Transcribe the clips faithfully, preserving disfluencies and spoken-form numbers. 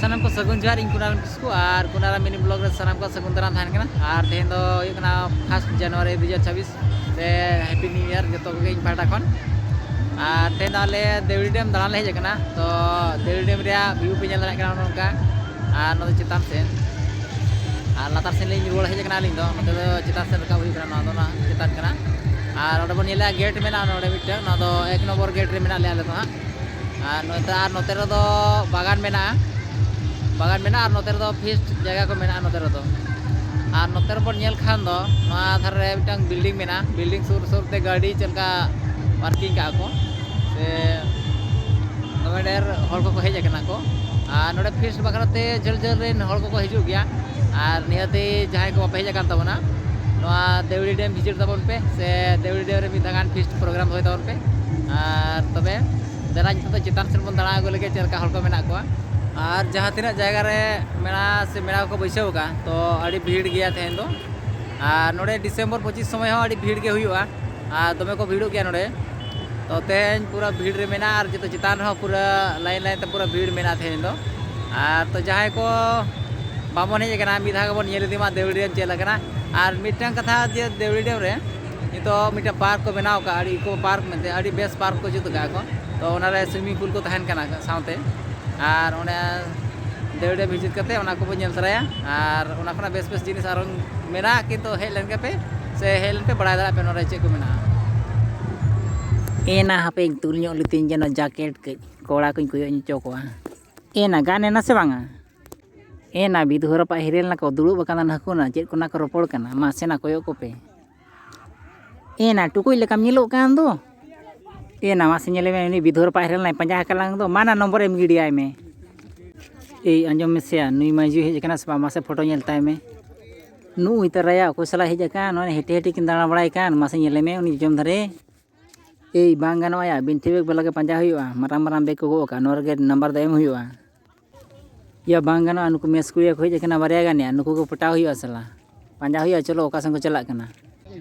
ᱥᱟᱱᱟᱢ ᱠᱚ ᱥᱟᱹᱜᱩᱱ ᱡᱚᱦᱟᱨ, ᱤᱧ ᱠᱩᱱᱟᱨᱟᱢ ᱠᱤᱥᱠᱩ ᱟᱨ ᱠᱩᱱᱟᱨᱟᱢ ᱢᱤᱱᱤ ᱵᱞᱚᱜ ᱨᱮ ᱥᱟᱱᱟᱢ ᱠᱚ ᱥᱟᱹᱜᱩᱱ ᱫᱟᱨᱟᱢ ᱛᱟᱦᱮᱱ ᱠᱟᱱᱟ᱾ ᱟᱨ ᱛᱮᱦᱮᱧ ᱫᱚ ᱦᱩᱭᱩᱜ ᱠᱟᱱᱟ ᱯᱷᱟᱥᱴ ᱡᱟᱱᱩᱣᱟᱨᱤ ᱫᱩ ᱦᱟᱡᱟᱨ ᱪᱷᱟᱵᱵᱤᱥ, ᱥᱮ ᱦᱮᱯᱤ ᱱᱤᱭᱩ ᱤᱭᱟᱨ ᱡᱚᱛᱚ ᱠᱚᱜᱮ ᱤᱧ ᱯᱟᱦᱴᱟ ᱠᱷᱚᱱ᱾ ᱟᱨ ᱛᱮᱦᱮᱧ ᱫᱚ ᱟᱞᱮ ᱫᱮᱣᱲᱤ ᱰᱮᱢ ᱫᱟᱬᱟᱱ ᱞᱮ ᱦᱮᱡ ᱟᱠᱟᱱᱟ᱾ ᱛᱚ ᱫᱮᱣᱲᱤ ᱰᱮᱢ ᱨᱮᱭᱟᱜ ᱵᱷᱤᱭᱩ ᱯᱮ ᱧᱮᱞ ᱫᱟᱲᱮᱭᱟᱜ ᱠᱟᱱᱟ ᱱᱚᱜᱼᱚ ᱱᱚᱝᱠᱟ᱾ ᱟᱨ ᱱᱚᱛᱮ ᱪᱮᱛᱟᱱ ᱥᱮᱫ, ᱟᱨ ᱞᱟᱛᱟᱨ ᱥᱮᱫ ᱞᱤᱧ ᱨᱩᱣᱟᱹᱲ ᱦᱮᱡ ᱟᱠᱟᱱᱟ ᱟᱹᱞᱤᱧ ᱫᱚ᱾ ᱱᱚᱛᱮ ᱫᱚ ᱪᱮᱛᱟᱱ ᱥᱮᱫ ᱨᱟᱠᱟᱵ ᱦᱩᱭᱩᱜ ᱠᱟᱱᱟ, ᱱᱚᱣᱟ ᱫᱚ ᱱᱟᱜ ᱪᱮᱛᱟᱱ ᱠᱟᱱᱟ᱾ ᱟᱨ ᱚᱸᱰᱮ ᱵᱚᱱ ᱧᱮᱞᱮᱜᱼᱟ ᱜᱮᱴ ᱢᱮᱱᱟᱜᱼᱟ ᱱᱚᱰᱮ ᱢᱤᱫᱴᱟᱝ, ᱱᱚᱣᱟ ᱫᱚ ᱮᱠ ᱱᱚᱢᱵᱚᱨ ᱜᱮᱴ ᱨᱮ ᱢᱮᱱᱟᱜ ᱞᱮᱭᱟ ᱟᱞᱮ ᱫᱚ ᱦᱟᱸᱜ᱾ ᱟᱨ ᱱᱚᱛᱮ, ᱟᱨ ᱱᱚᱛᱮ ᱨᱮᱫᱚ ᱵᱟᱜᱟᱱ ᱢᱮᱱᱟᱜᱼᱟ, ᱵᱟᱜᱟᱱ ᱢᱮᱱᱟᱜᱼᱟ᱾ ᱟᱨ ᱱᱚᱛᱮ ᱨᱮᱫᱚ ᱯᱷᱤᱥᱴ ᱡᱟᱭᱜᱟ ᱠᱚ ᱢᱮᱱᱟᱜᱼᱟ ᱱᱚᱛᱮ ᱨᱮᱫᱚ᱾ ᱟᱨ ᱱᱚᱛᱮ ᱨᱮᱵᱚᱱ ᱧᱮᱞ ᱠᱷᱟᱱ ᱫᱚ ᱱᱚᱣᱟ ᱫᱷᱟᱨᱮ ᱨᱮ ᱢᱤᱫᱴᱟᱝ ᱵᱤᱞᱰᱤᱝ ᱢᱮᱱᱟᱜᱼᱟ, ᱵᱤᱞᱰᱤᱝ ᱥᱩᱨ ᱥᱩᱨ ᱛᱮ ᱜᱟᱹᱰᱤ ᱪᱮᱫ ᱞᱮᱠᱟ ᱯᱟᱨᱠᱤᱝ ᱠᱟᱜᱼᱟ ᱠᱚ, ᱥᱮ ᱫᱚᱢᱮ ᱰᱷᱮᱨ ᱦᱚᱲ ᱠᱚᱠᱚ ᱦᱮᱡ ᱟᱠᱟᱱᱟ ᱠᱚ᱾ ᱟᱨ ᱱᱚᱰᱮ ᱯᱷᱤᱥᱴ ᱵᱟᱠᱷᱨᱟ ᱛᱮ ᱡᱷᱟᱹᱞ ᱡᱷᱟᱹᱞ ᱨᱮᱱ ᱦᱚᱲ ᱠᱚᱠᱚ ᱦᱤᱡᱩᱜ ᱜᱮᱭᱟ᱾ ᱟᱨ ᱱᱤᱦᱟᱹᱛᱤ ᱡᱟᱦᱟᱸᱭ ᱠᱚ ᱵᱟᱯᱮ ᱦᱮᱡ ᱟᱠᱟᱱ ᱛᱟᱵᱚᱱᱟ, ᱱᱚᱣᱟ ᱫᱮᱣᱲᱤ ᱰᱮᱢ ᱵᱷᱤᱡᱤᱴ ᱛᱟᱵᱚᱱ ᱯᱮ, ᱥᱮ ᱫᱮᱣᱲᱤ ᱰᱮᱢ ᱨᱮ ᱢᱤᱫ ᱫᱷᱟᱣ ᱜᱟᱱ ᱯᱷᱤᱥᱴ ᱯᱨᱳᱜᱨᱟᱢ ᱫᱚᱦᱚᱭ ᱛᱟᱵᱚᱱ ᱯᱮ᱾ ᱟᱨ ᱛᱚᱵᱮ ᱫᱮᱞᱟ ᱱᱤᱛᱚᱜ ᱫᱚ ᱪᱮᱛᱟᱱ ᱥᱮᱫ ᱵᱚᱱ ᱫᱟᱬᱟ ᱟᱹᱜᱩ ᱞᱮᱜᱮ ᱪᱮᱫ ᱞᱮᱠᱟ ᱦᱚᱲ ᱠᱚ ᱢᱮᱱᱟᱜ ᱠᱚᱣᱟ᱾ ᱟᱨ ᱡᱟᱦᱟᱸ ᱛᱤᱱᱟᱹᱜ ᱡᱟᱭᱜᱟ ᱨᱮ ᱢᱮᱞᱟ ᱥᱮ ᱢᱮᱞᱟ ᱠᱚᱠᱚ ᱵᱟᱹᱭᱥᱟᱹᱣ ᱟᱠᱟᱫᱼᱟ, ᱛᱚ ᱟᱹᱰᱤ ᱵᱷᱤᱲ ᱜᱮᱭᱟ ᱛᱮᱦᱮᱧ ᱫᱚ᱾ ᱟᱨ ᱱᱚᱰᱮ ᱰᱤᱥᱮᱢᱵᱚᱨ ᱯᱚᱸᱪᱤᱥ ᱥᱚᱢᱚᱭ ᱦᱚᱸ ᱟᱹᱰᱤ ᱵᱷᱤᱲ ᱜᱮ ᱦᱩᱭᱩᱜᱼᱟ, ᱟᱨ ᱫᱚᱢᱮ ᱠᱚ ᱵᱷᱤᱲᱚᱜ ᱜᱮᱭᱟ ᱱᱚᱰᱮ᱾ ᱛᱚ ᱛᱮᱦᱮᱧ ᱯᱩᱨᱟᱹ ᱵᱷᱤᱲ ᱨᱮ ᱢᱮᱱᱟᱜᱼᱟ, ᱟᱨ ᱡᱚᱛᱚ ᱪᱮᱛᱟᱱ ᱨᱮᱦᱚᱸ ᱯᱩᱨᱟᱹ ᱞᱟᱭᱤᱱ ᱞᱟᱭᱤᱱ ᱛᱮ ᱯᱩᱨᱟᱹ ᱵᱷᱤᱲ ᱢᱮᱱᱟᱜᱼᱟ ᱛᱮᱦᱮᱧ ᱫᱚ᱾ ᱟᱨ ᱛᱚ ᱡᱟᱦᱟᱸᱭ ᱠᱚ ᱵᱟᱵᱚᱱ ᱦᱮᱡ ᱟᱠᱟᱱᱟ, ᱢᱤᱫ ᱫᱷᱟᱣ ᱜᱮᱵᱚᱱ ᱧᱮᱞ ᱤᱫᱤ ᱢᱟ ᱫᱮᱣᱲᱤ ᱰᱮᱢ ᱪᱮᱫ ᱞᱮᱠᱟᱱᱟ᱾ ᱟᱨ ᱢᱤᱫᱴᱟᱝ ᱠᱟᱛᱷᱟ ᱡᱮ ᱫᱮᱣᱲᱤ ᱰᱮᱢ ᱨᱮ ᱱᱤᱛᱚᱜ ᱢᱤᱫᱴᱟᱝ ᱯᱟᱨᱠ ᱠᱚ ᱵᱮᱱᱟᱣ ᱟᱠᱟᱫᱼᱟ, ᱟᱹᱰᱤ ᱤᱠᱳ ᱯᱟᱨᱠ ᱢᱮᱱᱛᱮ, ᱟᱹᱰᱤ ᱵᱮᱥ ᱯᱟᱨᱠ ᱠᱚ ᱡᱩᱛ ᱟᱠᱟᱫᱼᱟ ᱠᱚ᱾ ᱛᱚ ᱚᱱᱟᱨᱮ ᱥᱩᱭᱢᱤᱝ ᱯᱩᱞ ᱠᱚ ᱛᱟᱦᱮᱱ ᱠᱟᱱᱟ ᱥᱟᱶᱛᱮ᱾ ᱟᱨ ᱚᱱᱮ ᱫᱮᱣᱲᱤ ᱰᱮᱢ ᱵᱷᱤᱡᱤᱴ ᱠᱟᱛᱮ ᱚᱱᱟ ᱠᱚᱵᱚ ᱧᱮᱞ ᱛᱚᱨᱟᱭᱟ᱾ ᱟᱨ ᱚᱱᱟ ᱠᱷᱚᱱᱟᱜ ᱵᱮᱥ ᱵᱮᱥ ᱡᱤᱱᱤᱥ ᱟᱨᱚ ᱢᱮᱱᱟᱜᱼᱟ, ᱠᱤᱱᱛᱩ ᱦᱮᱡ ᱞᱮᱱ ᱜᱮᱯᱮ, ᱥᱮ ᱦᱮᱡ ᱞᱮᱱ ᱯᱮ, ᱵᱟᱲᱟᱭ ᱫᱟᱲᱮᱭᱟᱜ ᱯᱮ ᱱᱚᱰᱮ ᱪᱮᱫ ᱠᱚ ᱢᱮᱱᱟᱜᱼᱟ᱾ ᱮᱱᱟ ᱦᱟᱯᱮᱧ ᱛᱩᱞ ᱧᱚᱜ ᱞᱤᱛᱤᱧ ᱡᱮᱱᱚ ᱡᱟᱠᱮᱴ ᱠᱟᱹᱡ, ᱠᱚᱲᱟ ᱠᱚᱧ ᱠᱚᱭᱚᱜ ᱧᱚᱜ ᱦᱚᱪᱚ ᱠᱚᱣᱟ᱾ ᱮᱱᱟ ᱜᱟᱱ ᱮᱱᱟ ᱥᱮ ᱵᱟᱝᱟ? ᱮᱱᱟ ᱵᱤᱫᱷᱩ ᱦᱚᱨᱚᱯᱟᱜ ᱦᱤᱨᱮᱞ ᱱᱟᱠᱚ, ᱫᱩᱲᱩᱵ ᱟᱠᱟᱱᱟ ᱱᱟᱹᱠᱩᱱᱟ, ᱪᱮᱫ ᱠᱚ ᱱᱟᱠᱚ ᱨᱚᱯᱚᱲ ᱠᱟᱱᱟ, ᱢᱟᱥᱮ ᱱᱟ ᱠᱚᱭᱚᱜ ᱠᱚᱯᱮ᱾ ᱮᱱᱟ ᱴᱩᱠᱩᱡ ᱞᱮᱠᱟᱢ ᱧᱮᱞᱚᱜ ᱠᱟᱱ ᱫᱚ᱾ ᱮᱱᱟ ᱢᱟᱥᱮ ᱧᱮᱞᱮ ᱢᱮ, ᱩᱱᱤ ᱵᱤᱫᱷᱩ ᱦᱚᱨᱚᱯᱟᱜ ᱦᱤᱨᱮᱞ ᱱᱟᱭ ᱯᱟᱸᱡᱟ ᱟᱠᱟᱫ ᱞᱟᱝ ᱫᱚ, ᱢᱟ ᱱᱟ ᱱᱚᱢᱵᱚᱨ ᱮᱢ ᱜᱤᱰᱤᱭᱟᱭ ᱢᱮ᱾ ᱮᱭ ᱟᱸᱡᱚᱢ ᱢᱮᱥᱮᱭᱟ, ᱱᱩᱭ ᱢᱟᱹᱭᱡᱩᱭ ᱦᱮᱡ ᱟᱠᱟᱱᱟ ᱥᱮ ᱵᱟᱝ? ᱢᱟᱥᱮ ᱯᱷᱳᱴᱳ ᱧᱮᱞ ᱛᱟᱭ ᱢᱮ᱾ ᱱᱩᱭ ᱛᱟᱨᱟᱭᱟ ᱚᱠᱚᱭ ᱥᱟᱞᱟᱜ ᱦᱮᱡ ᱟᱠᱟᱱ? ᱱᱚᱜᱼᱚᱭ ᱦᱮᱴᱮ ᱦᱮᱴᱮ ᱠᱤᱱ ᱫᱟᱬᱟ ᱵᱟᱲᱟᱭ ᱠᱟᱱ, ᱢᱟᱥᱮ ᱧᱮᱞᱮ ᱢᱮ ᱩᱱᱤ ᱡᱚᱡᱚᱢ ᱫᱷᱟᱨᱮ᱾ ᱮᱭ ᱵᱟᱝ ᱜᱟᱱᱚᱜᱼᱟ ᱭᱟ, ᱵᱤᱱᱴᱷᱤ ᱵᱮᱜᱽ ᱵᱟᱞᱟ ᱜᱮ ᱯᱟᱸᱡᱟ ᱦᱩᱭᱩᱜᱼᱟ, ᱢᱟᱨᱟᱝ ᱢᱟᱨᱟᱝ ᱵᱮᱜᱽ ᱠᱚ ᱜᱚᱜ ᱟᱠᱟᱫ, ᱱᱚᱣᱟ ᱨᱮᱜᱮ ᱱᱟᱢᱵᱟᱨ ᱫᱚ ᱮᱢ ᱦᱩᱭᱩᱜᱼᱟ᱾ ᱭᱟ ᱵᱟᱝ ᱜᱟᱱᱚᱜᱼᱟ, ᱱᱩᱠᱩ ᱢᱮᱥ ᱠᱩᱲᱤᱭᱟᱹ ᱠᱚ ᱦᱮᱡ ᱟᱠᱟᱱᱟ ᱵᱟᱨᱭᱟ ᱜᱟᱱ ᱭᱟ, ᱱᱩᱠᱩ ᱠᱚ ᱯᱚᱴᱟᱣ ᱦᱩᱭᱩᱜᱼᱟ ᱥᱟᱞᱟ, ᱯᱟᱸᱡᱟ ᱦᱩᱭᱩᱜᱼᱟ, ᱪᱚᱞᱚ ᱚᱠᱟ ᱥᱮᱱ ᱠᱚ ᱪᱟᱞᱟᱜ ᱠᱟᱱᱟ᱾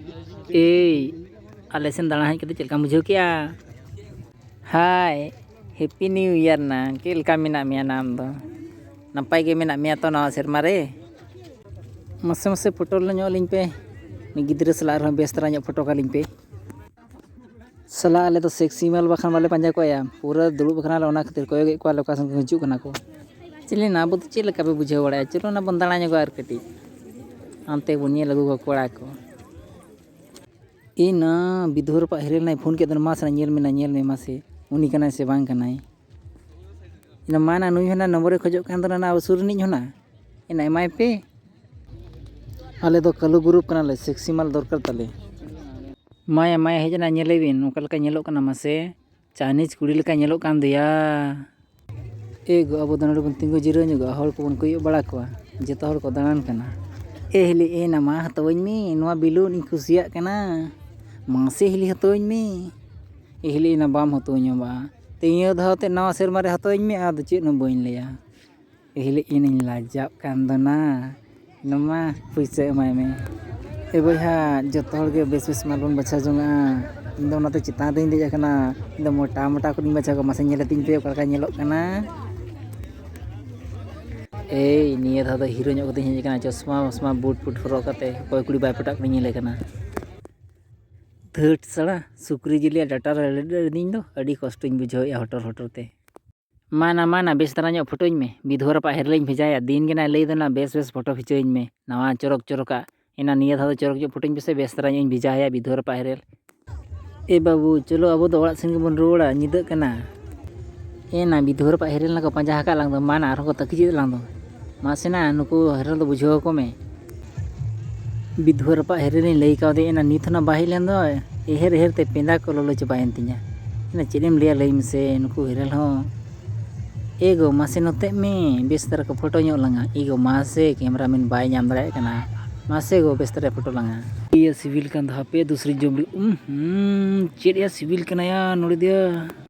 ᱮᱭ ᱟᱞᱮ ᱥᱮᱱ ᱫᱟᱬᱟ ᱦᱮᱡ ᱠᱟᱛᱮ ᱪᱮᱫ ᱞᱮᱠᱟᱢ ᱵᱩᱡᱷᱟᱹᱣ ᱠᱮᱜᱼᱟ? ᱦᱟᱭ, ᱦᱮᱯᱤ ᱱᱤᱭᱩ ᱤᱭᱟᱨ ᱱᱟ, ᱪᱮᱫ ᱞᱮᱠᱟ ᱢᱮᱱᱟᱜ ᱢᱮᱭᱟ ᱱᱟ ᱟᱢ ᱫᱚ? ᱱᱟᱯᱟᱭ ᱜᱮ ᱢᱮᱱᱟᱜ ᱢᱮᱭᱟ ᱛᱚ ᱱᱟᱣᱟ ᱥᱮᱨᱢᱟ ᱨᱮ? ᱢᱟᱥᱮ ᱢᱟᱥᱮ ᱯᱷᱳᱴᱳ ᱧᱚᱜ ᱞᱤᱧ ᱯᱮ, ᱩᱱᱤ ᱜᱤᱫᱽᱨᱟᱹ ᱥᱟᱞᱟᱜ ᱟᱨᱦᱚᱸ ᱵᱮᱥ ᱫᱷᱟᱨᱟ ᱧᱚᱜ ᱯᱷᱳᱴᱳ ᱠᱟᱞᱤᱧ ᱯᱮ᱾ ᱥᱟᱞᱟ, ᱟᱞᱮ ᱫᱚ ᱥᱮᱠᱥᱤ ᱢᱟᱞ ᱵᱟᱠᱷᱟᱱ ᱵᱟᱞᱮ ᱯᱟᱸᱡᱟ ᱠᱚᱣᱟ ᱭᱟ, ᱯᱩᱨᱟᱹ ᱫᱩᱲᱩᱵ ᱟᱠᱟᱱᱟᱞᱮ, ᱚᱱᱟ ᱠᱷᱟᱹᱛᱤᱨ ᱠᱚᱭᱚᱜᱮᱫ ᱠᱚᱣᱟᱞᱮ ᱚᱠᱟ ᱥᱮᱱ ᱠᱚ ᱦᱤᱡᱩᱜ ᱠᱟᱱᱟ ᱠᱚ᱾ ᱪᱮᱞᱮ ᱱᱟ, ᱟᱵᱚ ᱫᱚ ᱪᱮᱫ ᱞᱮᱠᱟ ᱯᱮ ᱵᱩᱡᱷᱟᱹᱣ ᱵᱟᱲᱟᱭᱟ? ᱪᱚᱞᱚ ᱱᱟ ᱵᱚᱱ ᱫᱟᱬᱟ ᱧᱚᱜᱟ ᱟᱨ ᱠᱟᱹᱴᱤᱡ, ᱦᱟᱱᱛᱮ ᱵᱚᱱ ᱧᱮᱞ ᱟᱹᱜᱩ ᱠᱚᱣᱟ ᱠᱚᱲᱟ ᱠᱚ᱾ ᱮ ᱱᱟ, ᱵᱤᱫᱷᱩ ᱦᱚᱲ ᱨᱟᱯᱟᱜ ᱦᱮᱨᱮᱞ ᱱᱟᱭ ᱯᱷᱳᱱ ᱠᱮᱫ ᱫᱚ, ᱢᱟ ᱥᱮ ᱧᱮᱞ ᱢᱮ ᱱᱟ, ᱧᱮᱞ ᱢᱮ ᱢᱟᱥᱮ, ᱩᱱᱤ ᱠᱟᱱᱟᱭ ᱥᱮ ᱵᱟᱝ ᱠᱟᱱᱟᱭ? ᱮ ᱱᱟ, ᱢᱟ ᱱᱟ, ᱱᱩᱭ ᱦᱚᱸ ᱱᱟ ᱱᱚᱢᱵᱚᱨᱮ ᱠᱷᱚᱡᱚᱜ ᱠᱟᱱ ᱫᱚ ᱱᱟ, ᱟᱵᱚ ᱥᱩᱨ ᱨᱤᱱᱤᱡ ᱦᱚᱸ ᱱᱟ, ᱮ ᱱᱟ, ᱮᱢᱟᱭ ᱯᱮ᱾ ᱟᱞᱮ ᱫᱚ ᱠᱟᱹᱞᱩ ᱜᱨᱩᱯ ᱠᱟᱱᱟᱞᱮ, ᱥᱮᱠᱥᱤ ᱢᱟᱞ ᱫᱚᱨᱠᱟᱨ ᱛᱟᱞᱮ᱾ ᱢᱟᱭᱟ, ᱢᱟᱭᱟ ᱦᱮᱡ ᱮᱱᱟ, ᱧᱮᱞᱮ ᱵᱤᱱ ᱚᱠᱟ ᱞᱮᱠᱟ ᱧᱮᱞᱚᱜ ᱠᱟᱱᱟ ᱢᱟᱥᱮ, ᱪᱟᱭᱱᱤᱡᱽ ᱠᱩᱲᱤ ᱞᱮᱠᱟ ᱧᱮᱞᱚᱜ ᱠᱟᱱ ᱫᱚᱭᱟ᱾ ᱮ ᱜᱚ, ᱟᱵᱚ ᱫᱚ ᱱᱚᱰᱮ ᱵᱚᱱ ᱛᱤᱸᱜᱩ ᱡᱤᱨᱟᱹᱣ ᱧᱚᱜᱚᱜᱼᱟ, ᱦᱚᱲ ᱠᱚᱵᱚᱱ ᱠᱚᱭᱚᱜ ᱵᱟᱲᱟ ᱠᱚᱣᱟ, ᱡᱚᱛᱚ ᱦᱚᱲ ᱠᱚ ᱫᱟᱬᱟᱱ ᱠᱟᱱᱟ᱾ ᱮ ᱦᱤᱞᱤ, ᱮ ᱱᱟ ᱢᱟ ᱦᱟᱛᱟᱣᱟᱹᱧ ᱢᱮ, ᱱᱚᱣᱟ ᱵᱮᱞᱩᱱ ᱤᱧ ᱠᱩᱥᱤᱭᱟᱜ ᱠᱟᱱᱟ, ᱢᱟᱥᱮ ᱦᱤᱞᱤ ᱦᱟᱛᱟᱣᱟᱹᱧ ᱢᱮ᱾ ᱮ ᱦᱤᱞᱤ, ᱮ ᱱᱟ ᱵᱟᱢ ᱦᱟᱛᱟᱣᱟᱹᱧᱟ ᱵᱟ, ᱛᱮ ᱱᱤᱭᱟᱹ ᱫᱷᱟᱣ ᱛᱮ ᱱᱟᱣᱟ ᱥᱮᱨᱢᱟ ᱨᱮ ᱦᱟᱛᱟᱣᱟᱹᱧ ᱢᱮ, ᱟᱫᱚ ᱪᱮᱫ ᱦᱚᱸ ᱵᱟᱹᱧ ᱞᱟᱹᱭᱟ᱾ ᱮ ᱦᱤᱞᱤ, ᱤᱧᱤᱧ ᱞᱟᱡᱟᱜ ᱠᱟᱱ ᱫᱚ ᱱᱟ, ᱱᱚᱣᱟ ᱯᱩᱭᱥᱟᱹ ᱮᱢᱟᱭ ᱢᱮ᱾ ᱮ ᱵᱚᱭᱦᱟ, ᱡᱚᱛᱚ ᱦᱚᱲ ᱜᱮ ᱵᱮᱥ ᱵᱮᱥ ᱢᱟᱞ ᱵᱚᱱ ᱵᱟᱪᱷᱟᱣ ᱡᱚᱝᱟ᱾ ᱤᱧ ᱫᱚ ᱚᱱᱟᱛᱮ ᱪᱮᱛᱟᱱ ᱨᱤᱧ ᱫᱮᱡ ᱟᱠᱟᱱᱟ᱾ ᱤᱧ ᱫᱚ ᱢᱚᱴᱟ ᱢᱚᱴᱟ ᱠᱚᱧ ᱵᱟᱪᱷᱟᱣ ᱠᱚᱣᱟ᱾ ᱢᱟᱥᱮ ᱧᱮᱞ ᱟᱹᱛᱤᱧ ᱯᱮ ᱚᱠᱟ ᱞᱮᱠᱟ ᱧᱮᱞᱚᱜ ᱠᱟᱱᱟ᱾ ᱮᱭ, ᱱᱤᱭᱟᱹ ᱫᱷᱟᱣ ᱫᱚ ᱦᱤᱨᱳ ᱧᱚᱜ ᱠᱟᱛᱮᱧ ᱦᱮᱡ ᱟᱠᱟᱱᱟ, ᱪᱚᱥᱢᱟ ᱢᱚᱥᱢᱟ ᱵᱩᱴ ᱯᱩᱴ ᱦᱚᱨᱚᱜ ᱠᱟᱛᱮ᱾ ᱚᱠᱚᱭ ᱠᱩᱲᱤ ᱵᱟᱭ ᱯᱚᱴᱟᱜ ᱠᱟᱱᱟ ᱧᱮᱞᱮ ᱠᱟᱱᱟ᱾ ᱫᱷᱟᱹᱴ ᱥᱟᱲᱟ, ᱥᱩᱠᱨᱤ ᱡᱤᱞ ᱨᱮᱭᱟᱜ ᱰᱟᱴᱟ ᱨᱮ ᱞᱮᱫ ᱞᱮᱫᱤᱧ ᱫᱚ ᱟᱹᱰᱤ ᱠᱚᱥᱴᱚᱧ ᱵᱩᱡᱷᱟᱹᱣᱮᱫᱼᱟ ᱦᱚᱴᱚᱨ ᱦᱚᱴᱚᱨ ᱛᱮ᱾ ᱢᱟ ᱱᱟ, ᱢᱟ ᱱᱟ, ᱵᱮᱥ ᱫᱷᱟᱨᱟ ᱧᱚᱜ ᱯᱷᱳᱴᱳᱧ ᱢᱮ᱾ ᱵᱤᱫᱷᱩᱣᱟᱹ ᱨᱟᱯᱟᱜ ᱦᱮᱨᱮᱞ ᱤᱧ ᱵᱷᱮᱡᱟᱭᱟ, ᱫᱤᱱ ᱜᱮ ᱱᱟᱭ ᱞᱟᱹᱭ ᱫᱚ ᱱᱟ ᱵᱮᱥ ᱵᱮᱥ ᱯᱷᱳᱴᱳ ᱠᱷᱤᱪᱟᱹᱣᱟᱹᱧ ᱢᱮ, ᱱᱟᱣᱟ ᱪᱚᱨᱚᱠ ᱪᱚᱨᱚᱠᱟᱜ᱾ ᱮᱱᱟ ᱱᱤᱭᱟᱹ ᱫᱷᱟᱣ ᱫᱚ ᱪᱚᱨᱚᱠ ᱧᱚᱜ ᱯᱷᱳᱴᱳᱧ ᱯᱮᱥᱮ, ᱵᱮᱥ ᱫᱷᱟᱨᱟ ᱧᱚᱜ ᱤᱧ ᱵᱷᱮᱡᱟ ᱟᱭᱟ ᱵᱤᱫᱷᱩᱣᱟᱹ ᱨᱟᱯᱟᱜ ᱦᱮᱨᱮᱞ᱾ ᱮ ᱵᱟᱹᱵᱩ, ᱪᱚᱞᱚ ᱟᱵᱚ ᱫᱚ ᱚᱲᱟᱜ ᱥᱮᱱ ᱜᱮᱵᱚᱱ ᱨᱩᱣᱟᱹᱲᱟ, ᱧᱤᱫᱟᱹᱜ ᱠᱟᱱᱟ᱾ ᱮ ᱱᱟ, ᱵᱤᱫᱷᱩᱣᱟᱹ ᱨᱟᱯᱟᱜ ᱦᱮᱨᱮᱞ ᱱᱟᱠᱚ ᱯᱟᱸᱡᱟ ᱟᱠᱟᱫ ᱞᱟᱝ ᱫᱚ, ᱢᱟ ᱱᱟ ᱟᱨᱦᱚᱸ ᱠᱚ ᱛᱟᱹᱠᱤᱡ ᱮᱫ ᱞᱟᱝ ᱫᱚ᱾ ᱢᱟᱥᱮ ᱱᱟ, ᱱᱩᱠᱩ ᱦᱮᱨᱮᱞ ᱫᱚ ᱵᱩᱡᱷᱟᱹᱣ ᱟᱠᱚ ᱢᱮ᱾ ᱵᱤᱫᱷᱩᱣᱟᱹ ᱨᱟᱯᱟᱜ ᱦᱮᱨᱮᱞᱤᱧ ᱞᱟᱹᱭ ᱠᱟᱣᱫᱮᱭᱟ, ᱮᱱᱟ ᱱᱤᱛ ᱦᱚᱸ ᱱᱟ ᱵᱟᱭ ᱦᱮᱡ ᱞᱮᱱ ᱫᱚ᱾ ᱮᱦᱮᱨ ᱮᱦᱮᱨ ᱛᱮ ᱯᱮᱸᱫᱟ ᱠᱚ ᱞᱚᱞᱚ ᱪᱟᱵᱟᱭᱮᱱ ᱛᱤᱧᱟ᱾ ᱮᱱᱟ ᱪᱮᱫ ᱮᱢ ᱞᱟᱹᱭᱟ ᱞᱟᱹᱭ ᱢᱮᱥᱮ, ᱱᱩᱠᱩ ᱦᱮᱨᱮᱞ ᱦᱚᱸ᱾ ᱮ ᱜᱚ, ᱢᱟᱥᱮ ᱱᱚᱛᱮᱜ ᱢᱮ, ᱵᱮᱥ ᱫᱷᱟᱨᱟ ᱠᱚ ᱯᱷᱳᱴᱳ ᱧᱚᱜ ᱞᱟᱝᱟ᱾ ᱮ ᱜᱚ, ᱢᱟᱥᱮ, ᱠᱮᱢᱨᱟᱢᱮᱱ ᱵᱟᱭ ᱧᱟᱢ ᱫᱟᱲᱮᱭᱟᱜ ᱠᱟᱱᱟ᱾ ᱢᱟᱥᱮ ᱜᱚ, ᱵᱮᱥ ᱫᱷᱟᱨᱟ ᱯᱷᱳᱴᱳ ᱞᱟᱝᱟ᱾ ᱤᱭᱟᱹ ᱥᱤᱵᱤᱞ ᱠᱟᱱ ᱫᱚ, ᱦᱟᱯᱮ ᱫᱩᱥᱨᱤ ᱡᱚᱢ ᱞᱮ-, ᱩᱸ, ᱦᱩᱸ, ᱪᱮᱫ ᱭᱟ ᱥᱤᱵᱤᱞ ᱠᱟᱱᱟᱭᱟ ᱱᱚᱰᱮ ᱫᱚᱭᱟ᱾